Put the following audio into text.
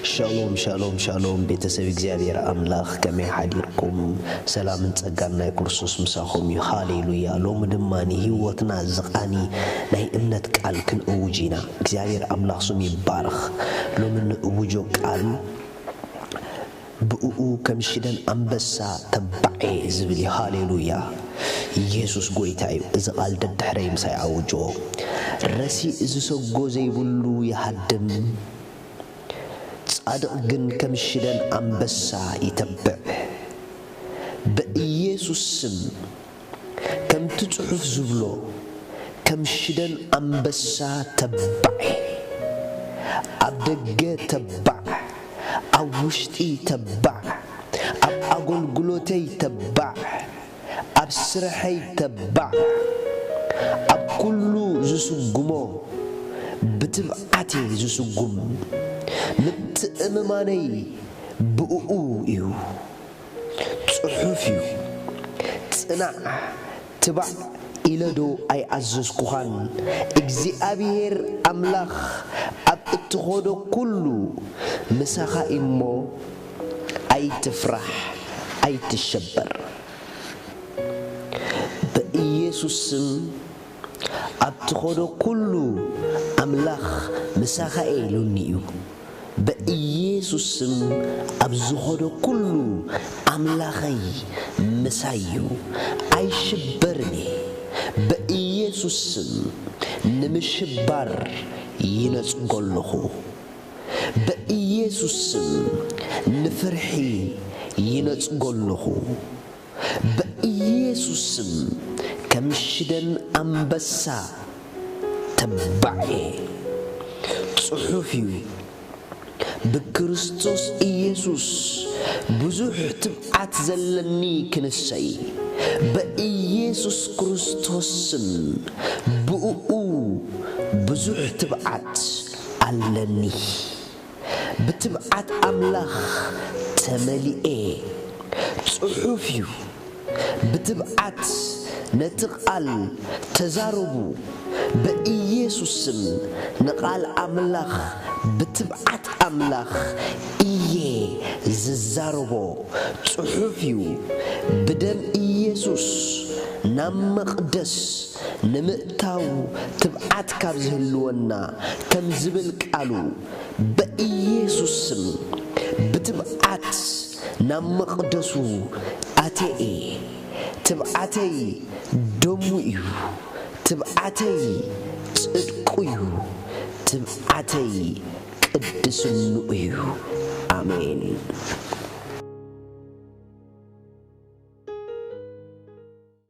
ሻሎም ሻሎም ሻሎም፣ ቤተሰብ እግዚኣብሔር ኣምላኽ፣ ከመይ ሓዲርኩም? ሰላምን ጸጋን ናይ ክርስቶስ ምሳኹም እዩ። ሃሌሉያ። ሎሚ ድማ ንህይወትና ዝቓኒ ናይ እምነት ቃል ክንእውጅ ኢና። እግዚኣብሔር ኣምላኽ ስሙ ይባረኽ። ሎሚ ንእውጆ ቃል ብእኡ ከም ሽደን ኣንበሳ ተባዔ ዝብል እዩ። ሃሌሉያ። ኢየሱስ ጎይታ እዩ። እዚ ቃል ደድሕረይ ምሳይ ኣውጆ። ረሲእ ዝሰጎ ዘይብሉ ይሃድም፣ ጻድቕ ግን ከም ሽደን ኣንበሳ ይተብዕ። በኢየሱስ ስም፣ ከምቲ ጽሑፍ ዝብሎ፣ ከም ሽደን ኣንበሳ ተባዕ። ኣብ ደገ ተባዕ፣ ኣብ ውሽጢ ተባዕ፣ ኣብ ኣገልግሎተይ ተባዕ፣ ኣብ ስርሐይ ተባዕ፣ ኣብ ኩሉ ዝስጉሞ ብትብዓት እየ ዝስጉም። ምትእምማነይ ብእኡ እዩ። ጽሑፍ እዩ። ጽናዕ፣ ትባዕ ኢለ ዶ ኣይኣዘዝኩኻን? እግዚኣብሔር ኣምላኽ ኣብ እትኸዶ ኩሉ ምሳኻ እሞ ኣይትፍራሕ፣ ኣይትሸበር። በኢየሱስ ስም ኣብ ትኸዶ ኩሉ ኣምላኽ ምሳኻ እየ ኢሉኒ እዩ። በኢየሱስ ስም ኣብ ዝኸዶ ኩሉ ኣምላኸይ ምሳይ እዩ። ኣይሽበርን እየ። በኢየሱስ ስም ንምሽባር ይነጽጎ ኣለኹ። በኢየሱስ ስም ንፍርሒ ይነጽጎ ኣለኹ። በኢየሱስ ስም ከም ሽደን ኣንበሳ ተባዕ እየ። ጽሑፍ እዩ፣ ብክርስቶስ ኢየሱስ ብዙሕ ትብዓት ዘለኒ ክንሰይ። በኢየሱስ ክርስቶስ ስም ብእኡ ብዙሕ ትብዓት ኣለኒ። ብትብዓት ኣምላኽ ተመሊኤ። ጽሑፍ እዩ። ብትብዓት ነቲ ቃል ተዛረቡ። በኢየሱስ ስም ንቓል ኣምላኽ ብትብዓት ኣምላኽ እየ ዝዛረቦ። ጽሑፍ እዩ። ብደም ኢየሱስ ናብ መቕደስ ንምእታው ትብዓት ካብ ዝህልወና፣ ከም ዝብል ቃሉ፣ በኢየሱስ ስም ብትብዓት ናብ መቕደሱ ኣትየ። ትብዓተይ ደሙ እዩ። ትብዓተይ ጽድቁ እዩ። ትብዓተይ ቅድስንኡ እዩ። ኣሜን።